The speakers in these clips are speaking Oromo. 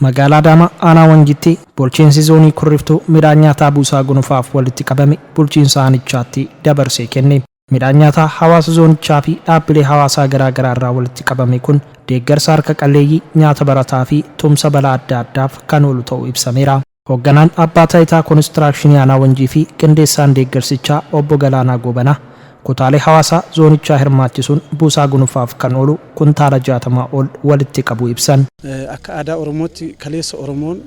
Magaalaa Adaamaa Aanaa Wanjiitti Bulchiinsi Zoonii Kurriftuu midhaan nyaataa Buusaa Gonofaaf walitti qabame bulchiinsa aanichaatti dabarsee kenne. Midhaan nyaataa hawaasa zoonichaa fi dhaabbilee hawaasaa garaa garaa irraa walitti qabame kun deeggarsa harka qalleeyyii, nyaata barataa fi tumsa balaa adda addaaf kan oolu ta'uu ibsameera. Hogganaan Abbaa Taayitaa Konistiraakshinii Aanaa Wanjii fi qindeessaan deeggarsichaa Obbo Galaanaa Goobanaa, kutaalee hawaasaa zoonichaa hirmaachisuun Buusaa Gonofaaf kan oolu kuntaala 60 ol walitti qabuu ibsan. Akka aadaa Oromootti kaleessa Oromoon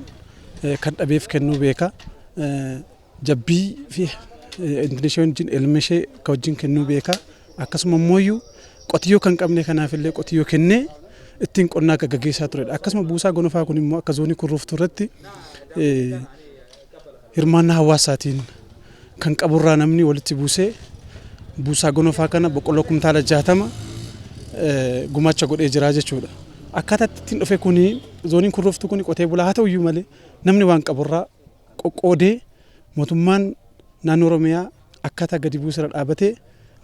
kan dhabeef kennuu beeka. Jabbii fi intala ishee wajjin ilma ishee akka wajjin kennuu beeka. Akkasuma immoo qotiyyoo kan qabne kanaaf illee qotiyyoo kennee ittiin qonnaa akka gaggeessaa turedha. Akkasuma Buusaa Gonofaa kun immoo akka zoonii Kurruuftuu irratti hirmaannaa hawaasaatiin kan qaburraa namni walitti buusee Buusaa Gonofaa kana boqqolloo kumtaala 60 gumaacha godhee jira jechuudha. Akkaataa ittiin dhufe kuni zooniin Kurruuftuu kun qotee bulaa haa ta'uyyuu malee namni waan qaburraa qoqqoodee mootummaan naannoo Oromiyaa akkaataa gadi buusirra dhaabatee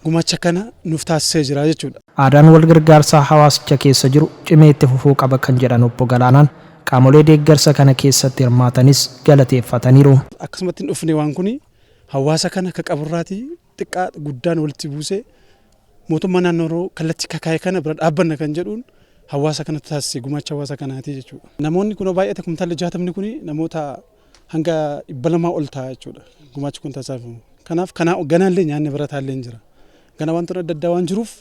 gumaacha kana nuuf taasisee jira jechuudha. Aadaan walgargaarsaa hawaasicha keessa jiru cimee itti fufuu qaba kan jedhan Obbo Galaanaan, qaamolee deeggarsa kana keessatti hirmaatanis galateeffataniiru. Akkasumatti hin dhufne waan kuni hawaasa kana akka qaburraatii xiqqaa guddaan walitti buusee mootummaa naannoo kallattii kakaa'e kana bira dhaabbanna kan jedhuun hawaasa kanatti taasise gumaacha hawaasa kanaati jechuudha. Namoonni kun baay'ate kumtaalli 60 kun namoota hanga 200 ol ta'a jechuudha. Gumaachi kun taasifamu. Kanaaf kanaa ganaallee nyaanni barataallee hin jira. Gana wantoonni adda addaa waan jiruuf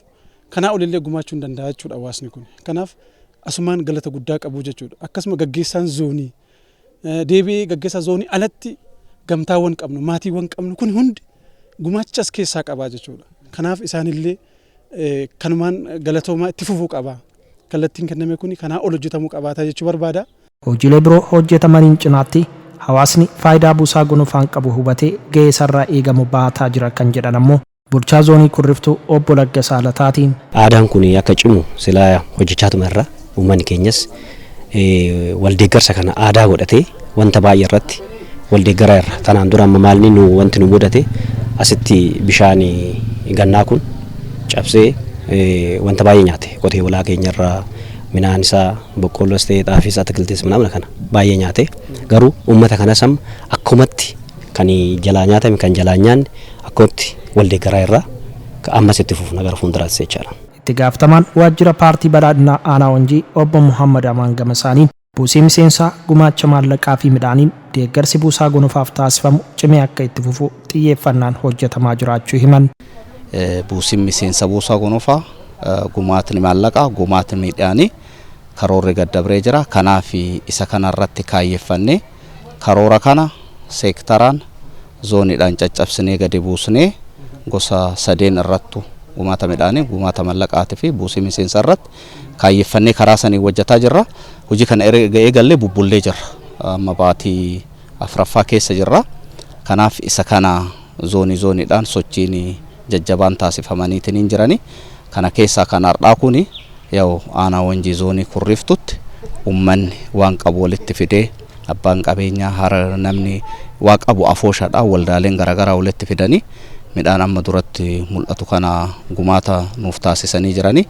kanaa olillee gumaachuu hin danda'a jechuudha hawaasni kun. Kanaaf asumaan galata guddaa qabu jechuudha. Akkasuma gaggeessaan zoonii deebi'ee gaggeessaa zoonii alatti gamtaawwan qabnu maatiiwwan qabnu kun hundi gumaacha as keessaa qabaa jechuudha. Kanaaf isaanillee kanumaan galatoomaa itti fufuu qaba. Kallattiin kenname kun kanaa ol hojjetamuu qabaata jechuu barbaada. Hojiilee biroo hojjetamaniin cinaatti hawaasni faayidaa Buusaa Gonofaan qabu hubatee gahee isarraa eegamu bahataa jira kan jedhan ammoo Bulchaa Zoonii Kurriftuu Obbo Laggasaa Lataati. Aadaan kun akka cimu silaa hojjechaatuma irra uummanni keenyas wal deeggarsa kana aadaa godhatee wanta baay'ee irratti wal deeggaraa irra. Tanaan dura amma maalni nu wanti nu mudate asitti bishaan gannaa kun cabsee wanta baay'ee nyaate qotee bulaa keenya irraa midhaan isaa boqqoolloos ta'e xaafiis atikiltiis ምናምን kana baay'ee nyaate. Garuu uummata kanas amma akkumatti kan jalaa nyaatame kan jalaa nyaanne akkumatti wal deeggaraa irraa ammas itti fufna gara fuulduraatti jechaadha. Itti gaafatamaan waajjira paartii badhaadhinaa aanaa Wanjii Obbo Muhammad Amaan gama isaaniin buusii miseensaa gumaacha maallaqaa fi midhaaniin deeggarsi Buusaa Gonofaaf taasifamu cimee akka itti fufu xiyyeeffannaan hojjetamaa jiraachuu himan. Buusiin miseensa Buusaa Gonofaa, gumaatni maallaqaa, gumaatni midhaanii karoorri gaddabree jira. Kanaaf isa kanarratti kaayyeffannee karoora kana seektaraan zooniidhaan caccabsinee gadi buusnee gosa sadeen irrattu gumaata midhaanii, gumaata mallaqaatii fi buusii miseensa irratti kaayyeffannee karaa sanii hojjetaa jirra. Hojii kana eegallee bubbullee jirra. Amma baatii afuraffaa keessa jirra. Kanaaf isa kana zoonii zooniidhaan sochiin jajjabaan taasifamaniitiin hin jirani. Kana keessaa kan har'aa kuni yaa'u aanaa Wanjii zoonii Kurriftutti uummanni waan qabu walitti fidee abbaan qabeenyaa hara namni waa qabu afooshaadhaan waldaaleen garaagaraa walitti fidanii midhaan amma duratti mul'atu kana gumaata nuuf taasisanii jirani.